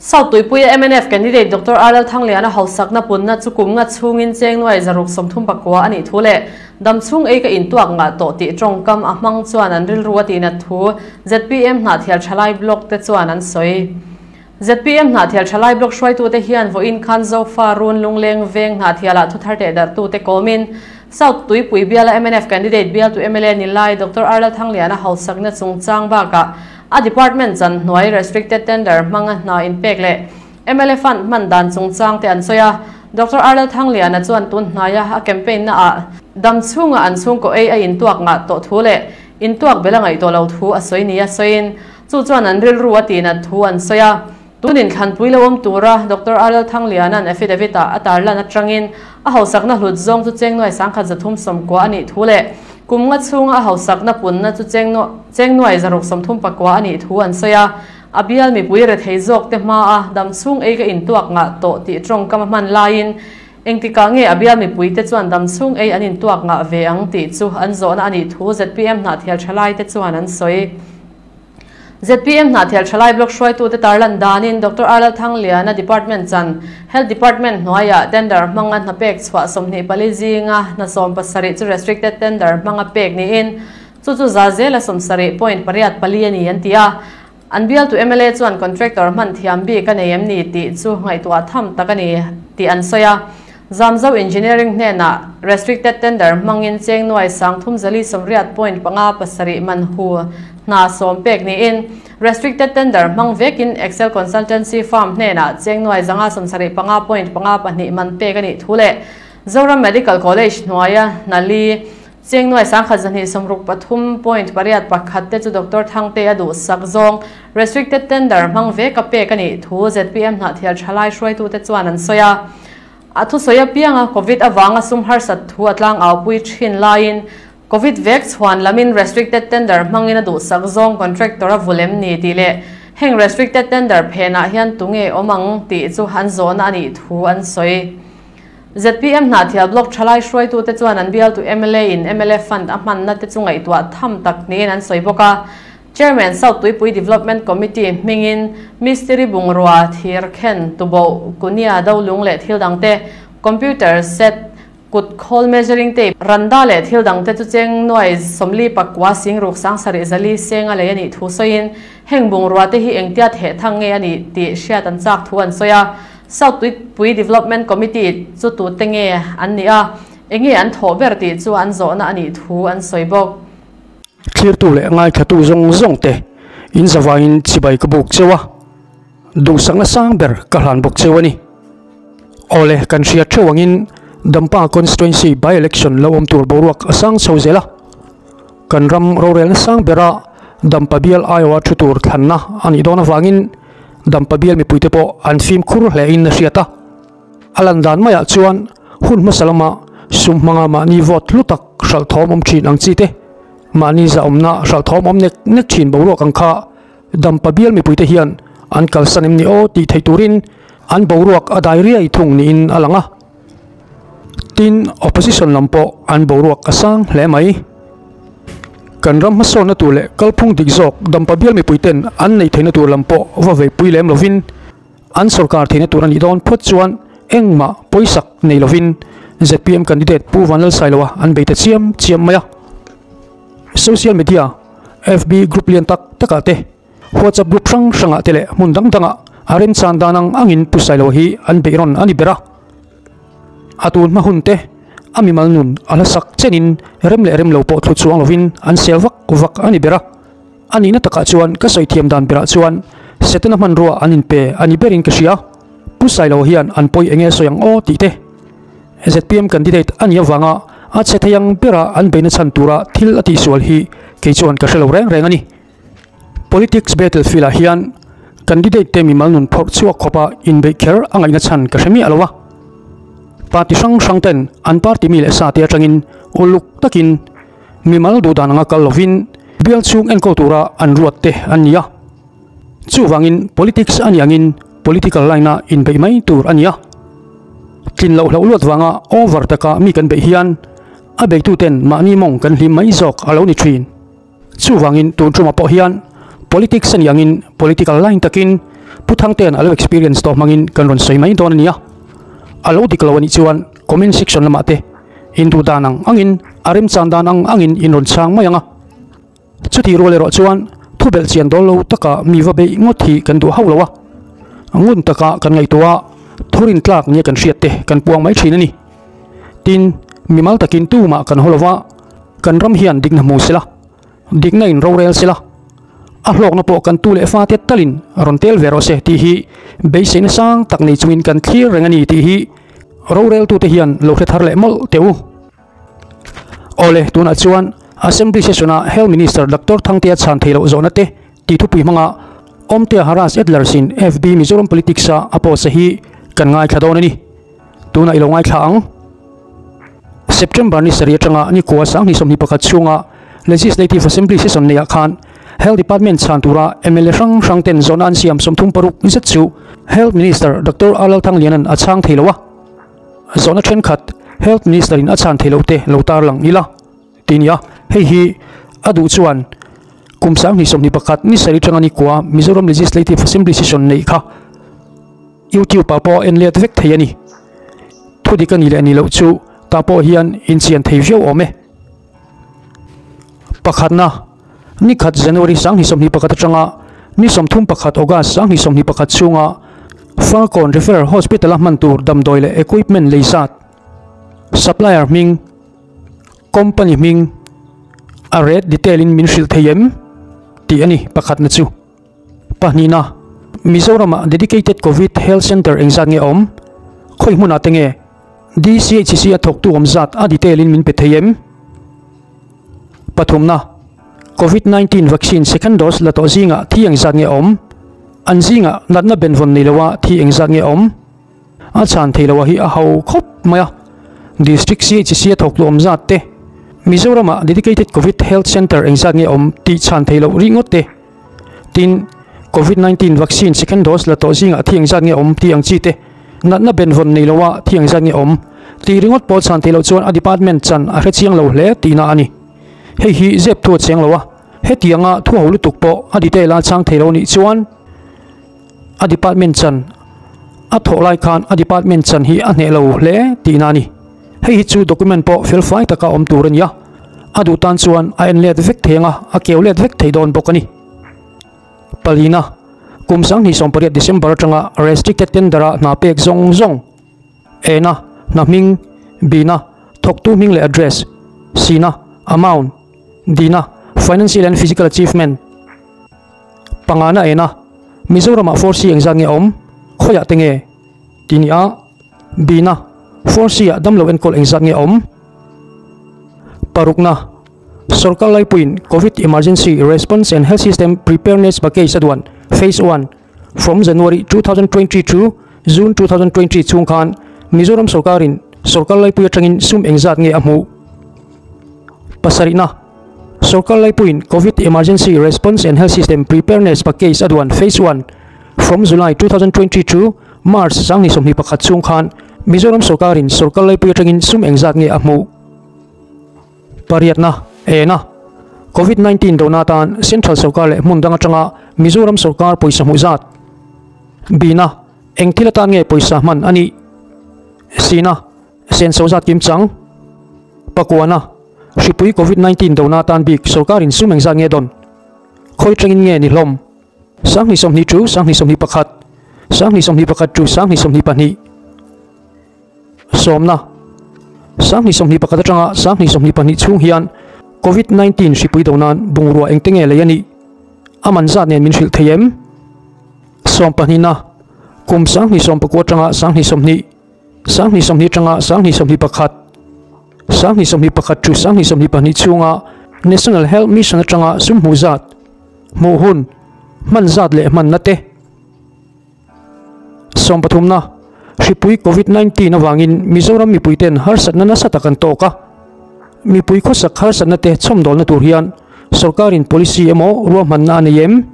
South Tuipuia mnf candidate Doctor R Lalthangliana hausakna punna chu kum nga chhungin cheng nuai 639 a nih thu leh dam chhung ei ka intuak ngah tawh tih tawngkam a hmang chuan an rilru a tihnat thu zpm Hnahthial Thalai Block te chuan an sawi. Zpm Hnahthial Thalai Block hruaitute hian vawiin khan Zofa Run Lungleng Veng Hnahthialah thuthar teh darhtute kawmin South Tuipui biala mnf candidate bialtu mla ni lai Doctor R Lalthangliana hausakna chungchang bakah a department chan hnuai restricted tender hmanga hna inpek leh mla fund hman dan chungchang te an sawi a. Doctor R Lalthangliana chuan tun hnaia a campaign naah dam chhunga an chhungkaw ei a intuak ngah tawh thu leh intuak bel a ngaih tawh lo thu a sawi nia sawiin chu chuan an rilru a tihnat thu an sawi a. Tunin thlanpui lo awm tura Doctor R Lalthangliana'n affidavit-ah a tarlan atangin a hausakna hlut zawng chu cheng nuai 1390 a nih thu leh kum nga chhunga a hausakna punna chu cheng nuai 639 a nih thu an sawi a. A bial mipui rethei zawk te hmaa dam chhung ei ka intuak ngah tawh tih tawngkam a hman laiin engtikah nge a bial mipui te chuan dam chhung ei an intuak ngah ve ang tih chu an zawhna a nih thu zpm Hnahthial Thalai te chuan an sawi. Zpm Hnahthial Thalai Block hruaitute tarlan danin Doctor R Lalthangliana Department chan Health Department hnuaiah tender hmanga hna pek chhuah 24 zinga hna 17 chu restricted tender hmanga pek niin chu chu za zela 70.84 a ni an ti a. An bialtu mla chuan contractor hman thiam bik a nei em ni tih chu ngaihtuah tham tak a ni tih an sawi a. Zamzo Engineering hnenah restricted tender hmangin cheng nuai 3480.57 man hu hna sawm pek niin restricted tender hmang vekin Excel Consultancy Firm hnenah cheng nuai 575.52 man pek a nih thu leh Zoram Medical College hnuaia hnali cheng nuai 1263.81 te chu Doctor Thangte a duh sak zawng restricted tender hmang veka pek a nih thu zpm Hnahthial Thalai hruaitute chuan an sawi a. A thu sawi apianga Covid avanga sum harsat thu a tlang au pui thin laiin Covid vek chhuan lamin restricted tender hmangin a duh sak zawng contractor a vulem ni tih leh heng restricted tender phenah hian tunge awm ang tih chu an zawhna a nih thu an sawi. Zpm Hnahthial Block Thalai hruaitute chuan an bialtu mla in mla fund a hmanna te chu ngaihtuah tham tak niin an sawi bawk a. Chairman South Tuipui Development Committee hmingin Mistiri Bungrua Thir Khen Tubo Kunia Dolung leh thil dangte computer set kut khawl measuring tape randa leh thil dangte chu cheng nuai 49 singruk sangsarih zali senga lei a nih thu sawiin heng bungrua te hi engtia theh thang nge a nih tih hriat an chak thu an sawi a. South Tuipui Development Committee chu tu te nge an ni a, enge an thawh ber tih chu an zawhna a nih thu an sawi bawk. Thlirtu leh ngaithlatu zawng zawng te in zavaiin chibai ka buk cheu a, duhsakna sang ber ka hlan bawk cheu a ni. Awle, kan hriat theuh angin Dampa Constituency by-election lo awm tur boruak a sang chho zel a, kan ram rorelna sang bera Dampa bial aiawha thu tur thlanna a nih dawn avangin Dampa bial mipuite pawh an fimkhur hle in a hriat a. A lan dan maiah chuan hun hmasa lama sum hmanga mahni vote hlu tak hralh thawm awm thin ang chi te, mahni zahawmna hralh thawm awm nek nek thin boruak ang kha Dampa bial mipuite hian an kalsan em ni aw tih theih turin an boruak a dai riai thung niin a lang a. Tin, opposition lam pawh an boruak a sang hle mai. Kan ram hmasawnna tur leh kalphung dik zawk Dampa bial mipuiten an neih theihna tur lam pawh va veipui lem lovin an sorkar theihna tur a nih dawn phawt chuan engmah pawisak nei lovin zpm candidate Pu Vanlalsailoa an bei ta chiam chiam mai a. Social media, FB group lian tak takah te, WhatsApp group hrang hrangah te leh hmun dang dangah a remchan dan ang angin Pu Sailoa hi an beih rawn a ni ber a. A tun hma hun te, a mimal nun a hla sak chenin rem leh rem lo pawh thlu chuang lovin an sel vak vak a ni ber a. A nihna takah chuan ka sawi thiam dan berah chuan Setana hmanrua an inpe a ni berin ka hria. Pu Sailoa hian an pawi enge sawi ang aw tih te. Zpm candidate a nih avanga a che thei ang bera an beihna chhan tura thil a tihsual hi kei chuan ka hre lo reng reng a ni. Politics battlefield ah hian candidate te mimal nun phawrh chhuak khawpa inbeih kher a ngaihna chhan ka hre miah lo a. Party hrang hrang ten an party mi leh sa te atangin uluk takin mimal duhdan anga kal lovin bial chhung enkawl tura an ruat te an ni a. Chuvangin politics a nih angin political line a inbeih mai tur a ni a. Tlin loh hlauh luat vanga over taka mi kan beih hian a beituten mahni mawng kan hlim mai zawk a lo ni thin. Chuvangin tun tumah pawh hian politics a nih angin political line takin Pu Pu Thangtea'n a lo experience tawh hmangin kan rawn sawi mai dawn a nia. A lo dik lo a nih chuan comment section lamah te in duh dan ang angin a remchan dan ang angin in rawn chhang mai ang a. Chutih rual erawh chuan thu belh chian dawl lo taka mi va beih ngawt hi kan duh hauh lo a, ngun taka kan ngaihtuah a, thurin tlak nia kan hriat te kan puang mai thin a ni. Tin, mimal takin tumah kan haw lo va, kan ram hian dikna hmu sela, dikna in rorel sela, a hlawkna pawh kan tu leh fate talin rawn tel ve rawh se tih hi beiseina sang tak nei chungin kan thlir reng a ni tih hi roreltute hian lo hre thar leh mawlh teh u. Awle, tunah chuan Assembly Session-a Health Minister Doctor Thangtea chhan theih loh zawhna te tih thupui hmanga Awmtea Haras Adlers-in FB Mizoram Politics-a a post-a hi kan ngaithla dawn a ni. Tunah i lo ngaithla ang. September ni sarih atanga ni kua 2021 chhunga Legislative Assembly Session neiah khan Health Department chhan tura mla hrang hrang ten zawhna an siam 36 zet chu Health Minister Doctor R Lalthangliana'n a chhang thei lo a. Zawhna thenkhat Health Minister in a chhan theih loh te lo tarlang ila tih nia. Hei hi a duh chuan kum 2021 ni sarih atanga ni kua Mizoram Legislative Assembly Session neih kha YouTube ah pawh a en let vek thei a ni. Thu dik a nih leh nih loh chu tah pawh hian inchian thei viau awm e. Pakhatna, ni khat January 2021 atanga ni 31 August 2021 chhunga Falkawn Referral Hospital-a hman tur damdawi leh equipment lei zat, supplier hming, company hming, a rate detail-in min hrilh thei em? tih a ni pakhatna chu. Pahnihna, Mizoram-ah Dedicated Covid Health Centre engzat nge awm? Khawi hmunah te nge DCHC a thawktu awm zat a detail-in min pe thei em? Pathumna, Covid 19 vaccine second dose la tawh zingah thi engzat nge awm? An zingah natna benvawn nei loa thi engzat nge awm? A chhan thei loa hi a ho khawp mai a, District CHC a thawktu awm zat te, Mizoram-ah Dedicated Covid Health Centre engzat nge awm tih chhan thei loh rih ngawt te, tin, Covid 19 vaccine second dose la tawh zingah thi engzat nge awm tih ang chi te, natna benvawn nei loa thi engzat nge awm tih ringawt pawh chhan theih loh chuan a department chan a hre chiang lo hle tihna a ni. Hei hi zep thu a cheng lo a, hetianga thu ho lutuk pawh a detail a chhang thei lo nih chuan a department chan a thawh lai khan a department chan hi a hneh lo hle tihna a ni. Hei hi chu document pawh fel fai taka awm tur a ni a, a duh tan chuan a en let vek thei ang a, a keu let vek thei dawn bawk a ni. Palina, kum 2018 December atanga restricted tender-a hna pek zawng zawng, E-na, hna hming, B-na, thawktu hming leh address, C-na, amount, D-na, financial and physical achievement. Pangana E-na, Mizoramah 4C engzat nge awm, khawiah te nge? Tih ni a, B-na, 4C-ah damlo enkawl engzat nge awm? Parukna, Sorkar laipuiin Covid Emergency Response and Health System Preparedness Package a duan, Phase One, from January 2020 to June 2020 chhung khan Mizoram sorkarin sorkar laipui atangin sum engzat nge a hmuh? Pasarihna, Sorkar laipuiin Covid Emergency Response and Health System Preparedness Package a duan, Phase One, from July 2020 to March 2021 chhung khan Mizoram sorkarin sorkar laipui atangin sum engzat nge a hmuh? Pariatna, Ena, Covid 19 dona atan Central sorkar leh hmun dang atanga Mizoram sorkar pawisa hmuh zat. Bina, Eng thil atan nge pawisa hman a nih? Sina, Senso zat kim chang. Pakuana, Hripui Covid 19 dona atan bik sorkarin sum engzat nge dawn? Khawi tangin nge ni hlawm? 2020 chu 2021, 2021 chu 2022. Sawmna, 2021 atanga 2022 chhung hian Covid 19 hripui do nan bungrua engte nge lei a nih? A man zat nen min hrilh thei em? Sawmpahnihna, kum 2019 atanga 2020, 2020 atanga 2021, 2021 to 2022 chhunga National Health Mission atanga sum hmuh zat, hmuh hun, hman zat leh hmanna te. Sawmpathumna, Hripui Covid 19 avangin Mizoram mipuiten harsatna nasa tak an tawk a. Mipui khawsak harsatna te chhawmdawlna tur hian sorkarin policy emaw ruahmanna a nei em?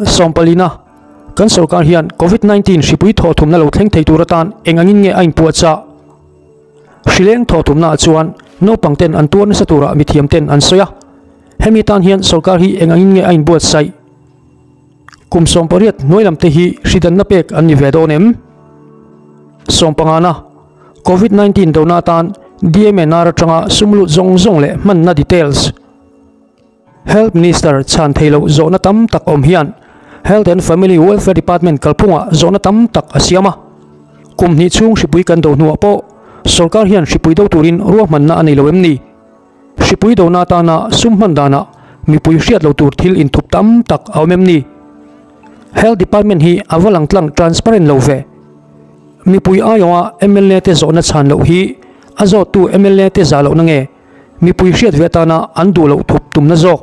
Sawmpalina, Kan sorkar hian Covid 19 hripui thawhthumna lo thleng thei tur atan eng angin nge a inpuahchah? Hrileng thawhthumnaah chuan naupang ten an tuar nasa turah mithiam ten an sawi a. Hemi tan hian sorkar hi eng angin nge a inbuatsaih? Kum 18 hnuai lam te hi hridanna pek an ni ve dawn em? Sawmpangana, Covid 19 dona atan DMNR atanga sum lut zawng zawng leh hmanna details. Health Minister chhan thei loh zawhna tam tak awm hian Health and Family Welfare Department kalphungah zawhna tam tak a siam a. Kum hnih chhung hripui kan do hnuah pawh sorkar hian hripui do turin ruahmanna a nei lo em ni? Hripui dona atana sum hman danah mipui hriat lo tur thil inthup tam tak a awm em ni? Health Department hi a va lang tlang transparent lo ve. Mipui aiawha mla te zawhna chhan loh hi a zawttu mla te zah lohna nge mipui hriat ve atana an duh loh thup tumna zawk?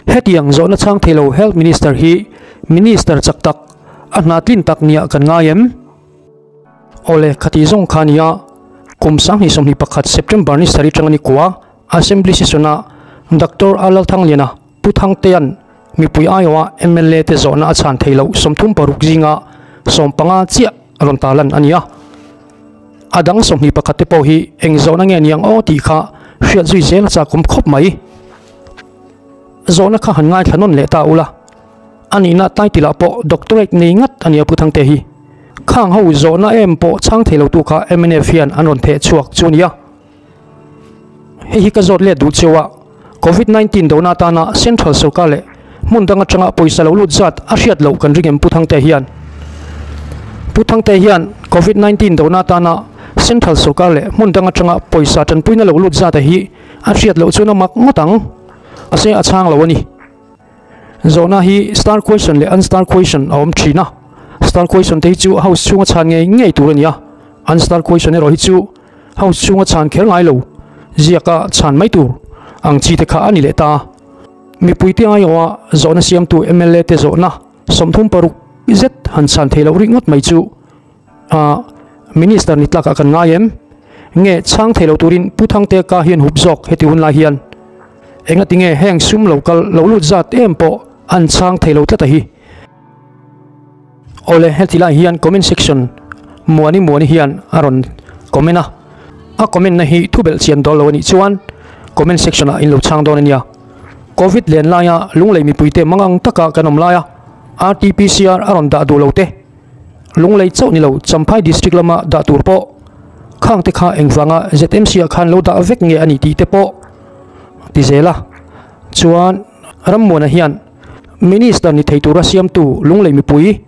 Hetiang zawhna chhang thei lo Health Minister hi Minister chak tak, a hna tlin tak nia kan ngai em? Awle, khati zawng kha nia, kum 2021 September ni sarih tanga ni kua Assembly Session-a Doctor A Lalthangliana Pu Thangtea'n mipui aiawha mla te zawhna a chhan thei loh 36 zinga 15 chiah a rawn ta lan a ni a. A dang 21 te pawh hi eng zawhna nge niang aw tih kha hriat zui zel a chakawm khawp mai. Zawhna kha han ngaithla nawn leh ta ula. A nihna title ah pawh doctorate nei ngat a nia Pu Thangte hi. Khang ho zawhna em pawh chhang thei lotu kha mnf hian an rawn theh chhuak chu a nia. Hei hi ka zawt let duh cheu a, Covid 19 dona atana Central sorkar leh hmun dang atanga pawisa lo lut zat a hriat loh kan ring em Pu Thangte hian? Pu Thangte hian Covid 19 dona atana Central sorkar leh hmun dang atanga pawisa tanpuina lo lut zat a hi a hriat loh chuan a mak ngawt ang. Mahse a chhang lo a ni. Zawhna hi star question leh unstar question a awm thin a, star question te hi chu house chhunga chhan ngei ngei tur a ni a, unstar question erawh hi chu house chhunga chhan kher ngai lo, ziaka chhan mai tur ang chi te kha a ni leh ta. Mipui te aiawha zawhna siamtu mla te zawhna 36 zet han chhan thei loh rih ngawt mai chu a minister ni tlakah kan ngai em? Nge chhang thei lo turin Pu Thangte ka hian hup zawk heti hun lai hian? Engati nge heng sum lo kal lo lut zat em pawh an chhang thei lo tlat a hi? Awle heti lai hian comment section Muani Muani hian a rawn comment a, a comment na hi thu belh chian dawl lo a nih chuan comment section ah in lo chhang dawn a nia. Covid len laia lunglei mipuite mangang taka kan awm laia RTPCR a rawn dah duh lo te, Lunglei chauh ni lo Champhai District lama dah tur pawh khang te kha engvanga ZMC ah khan lo dah vek nge a ni tih te pawh ti zel a. Chuan Rammuana hian Minister ni thei tura siamtu Lunglei mipui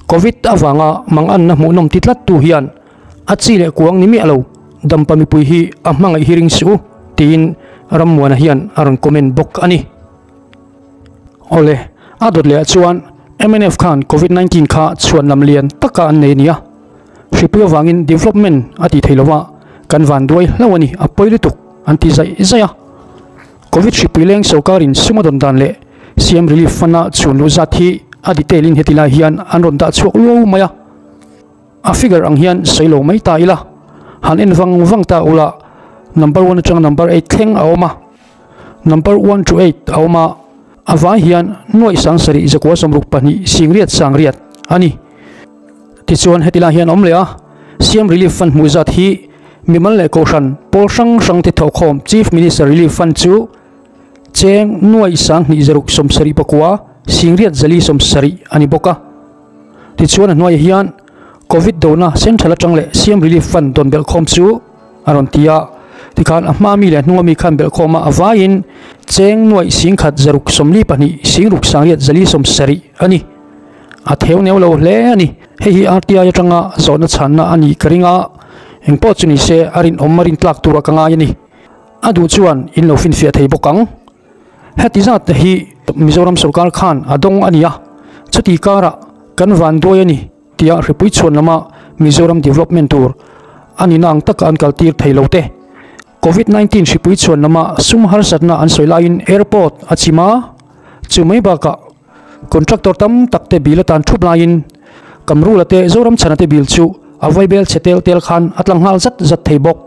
Covid avanga manganna hmuhnawm ti tlat tu hian a chi leh kuang ni miah lo dampa mipui hi a hmangaih hi ring suh u tiin Rammuana hian a rawn comment bawk a ni. Awle, a dawt leh ah chuan mnf khan Covid 19 kha chhuan lam lian taka an nei a ni a, hripui avangin development a tih theih lova kan van duai hlauh a ni, a pawi lutuk an ti zaih zaih a. Covid hripui leng sorkarin sum a dawn dan leh CM Relief Fund a chhun luh zat hi a detail in heti lai hian an rawn dah chhuak luau mai a. A figure ang hian sawi lo mai ta ila, han en vang vang ta ula number one atanga number eight thleng a awm a. Number one to eight a awm a, a vai hian nuaih 70 162 singriat sangriat a ni. Tichuan heti lai hian awm leh a, CM Relief Fund hmuh zat hi mimal leh kohhran pawl hrang hrang te thawhkhawm Chief Minister Relief Fund chu cheng nuaih 2679 singriat 470 a ni bawk a. Tichuan a hnuaiah hian Covid dona Central atang leh CM Relief Fund dawn belhkhawm chu a rawn ti a, tikhan a hma mi leh a hnunga mi khan belhkhawm a, a vaiin cheng nuaih 10 642 sing 6 470 a ni. A theu neu lo hle a ni. Hei hi RTI atanga zawhna chhanna a nih ka ring a, engpawh chu ni se a rinawm a rintlak tura ka ngai a ni. A duh chuan in lo finfiah thei bawk ang. Heti zat te hi Mizoram sorkar khan a dawng a ni a, chuti karah kan van duai a ni tia hripui chhuan lama Mizoram development tur a nihna ang taka an kaltir thei lo te. Covid 19 hripui chhuan lama sum harsatna an sawi laiin airport a chim a, chu mai bakah contractor tam tak te bill atan thup laiin Kamrula te Zoram chhana te bill chu a vaibel chhe tel tel khan a tlang nghal zat zat thei bawk.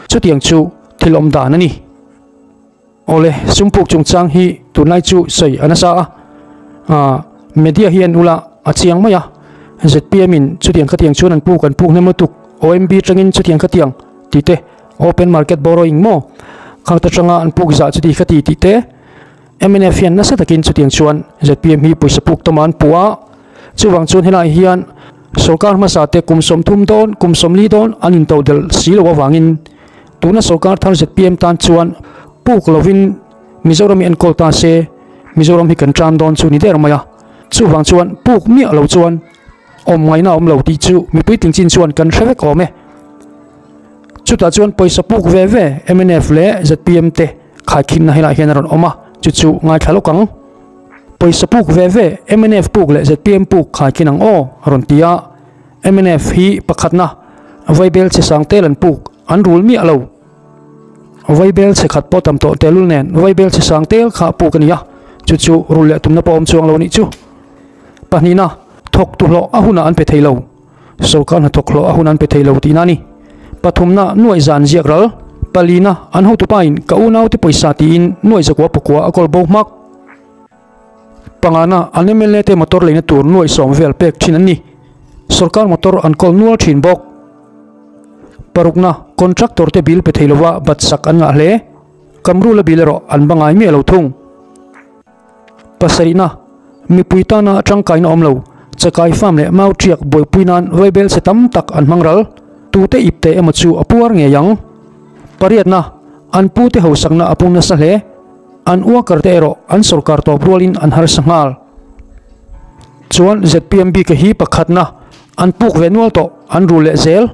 Chutiang chu thil awm dan a ni. Awle, sumpuk chungchang hi tunlai chu sawi a nasa a, ah media hian ula a chiang mai a, zpm in chutiang khatiang chuan an puk an puk hnem lutuk, OMB tangin chutiang khatiang tih te, open market borrowing maw khang te tanga an puk zah chuti khati tih te, Mnf hian nasa takin chutiang chuan zpm hi pawisa puk tawm an puh a, chuvang chuan helaiah hian sorkar hmasa te kum 30 dawn kum 40 dawn an intodelh si loh avangin tuna sorkar thar zpm tan chuan puk lovin Mizoram hi enkawl ta se Mizoram hi kan tan dawn chu ni der mai a, chuvang chuan puk miah lo chuan awm ngaihna a awm lo tih chu mipui tingchin chuan kan hre vek awm e. Chutah chuan pawisa puk ve ve mnf leh zpm te khaikhinna helaiah hian a rawn awm a, chu chu ngaithla lawk ang. Pawisa puk ve ve mnf puk leh zpm puk khaikhin ang aw a rawn ti a, mnf hi pakhatna vaibel che sang tel an puk an rul miah lo. Vaibel che khat pawh tam tawh tehlul nen vaibel che sang tel kha puk a ni a, chu chu rul leh tumna pawh awm chuang lo a nih chu. Pahnihna, thawk tu hlawh a hunah an pe thei lo. Sorkar hnathawk hlawh a hun an pe thei lo tihna a ni. Pathumna, nuaih zan ziak ral. Palina, an hotupain ka unaute pawisa tiin nuaih zakua pakua a kawl bo hmak. Pangana, an mla te motor leina tur nuaih sawm vel pek thin an ni. Sorkar motor an kawl nual thin bawk. Parukna, contractor te bill pe thei lova bat sak an ngah hle. Kamrula bill erawh an ba ngai miah lo thung. Pasarihna, mipui tana tangkaina awm lo, chakai farm leh mau tiak buaipui nan vaibel chhe tam tak an hmang ral, tute ip teh emaw chu a puar ngei ang. Pariatna, an pute hausakna a pung nasa hle, an worker te erawh an sawrkar tawp rualin an harsa nghal. Chuan zpm bik hi pakhatna, an puk ve nual tawh, an rul leh zel.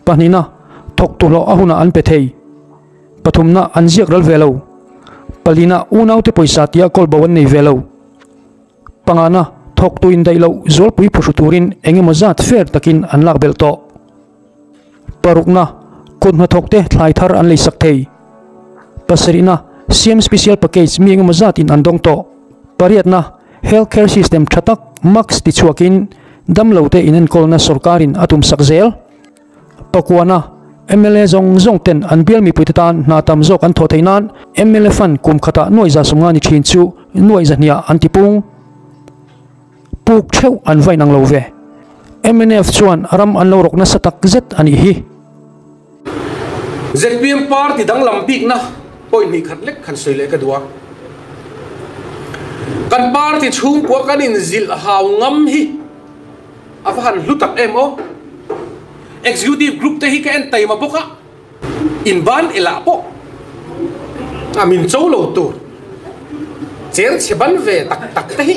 Pahnihna, thawktu hlawh a hunah an pe thei. Pathumna an ziak ral ve lo. Palina unaute pawisa tia kawl bo an nei ve lo. Pangana thawktu indaih loh zualpui phuhru turin eng emaw zat fair takin an lak belh tawh. Parukna kut hnathawkte thlai thar an leisak thei. Pasarihna CM Special Package mi eng emaw zatin an dawng tawh. Pariatna Health Care System tha tak max tichhuakin damlote inenkawlna sawrkarin a tumsak zel. Pakuana mla zawng zawng ten an bial mipuite tan hna tam zawk an thawh theih nan mla fund kum khatah nuaih 150 ni thin chu nuaih 200 ah an ti pung. Puk theuh an va inang lo ve. Mnf chuan ram an lo rawk nasa tak zet a nih hi. Zpm party danglam bikna pawih hnih khat lek han sawi leh ka duh a. Kan party chhungkua kan inzilh hau ngam hi. A va han hlu tak em aw. Executive group te hi ka en taima bawk a, in ban elah pawh a min cho lo tur cher chhe ban ve tak tak te hi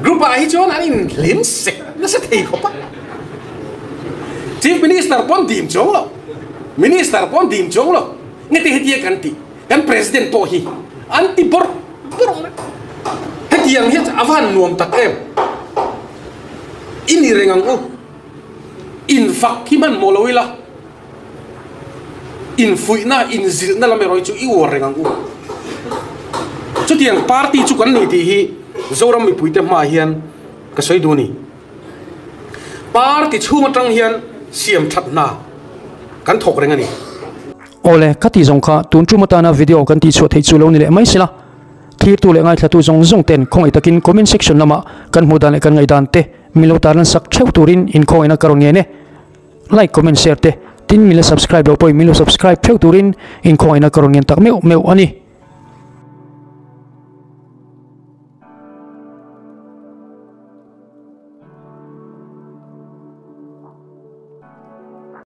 group ah hi chuan an in hlim sek nasa thei khawp a. Chief Minister pawn dim chuang lo, Minister pawn dim chuang lo, ngeti hetia kan tih, kan President pawh hi an ti bawrh bawrh mai. Hetiang hi a va han nuam tak em. I ni reng ang u. Infak hi hmanhmawh lo ila, infuihna, inzilhna lam erawh hi chu i uar reng ang u. Chutiang party chu kan ni tih hi Zoram mipuite hmaah hian ka sawi duh a ni. Party chhung atang hian siam that hna kan thawk reng a ni. Awle, ka tih zawng kha tun tum atana video kan tihchhuah theih chu lo ni leh mai sela. Thirtu leh ngaithlatu zawng zawng ten khawngaih takin comment section lamah kan hmuh dan leh kan ngaihdan te min lo tarlan sak theuh turin inkhawngaihna ka rawn ngen e. Like, comment, share te tin min la subscribe loh pawhin min lo subscribe theuh turin inkhawngaihna ka rawn ngen tak meuh meuh a ni.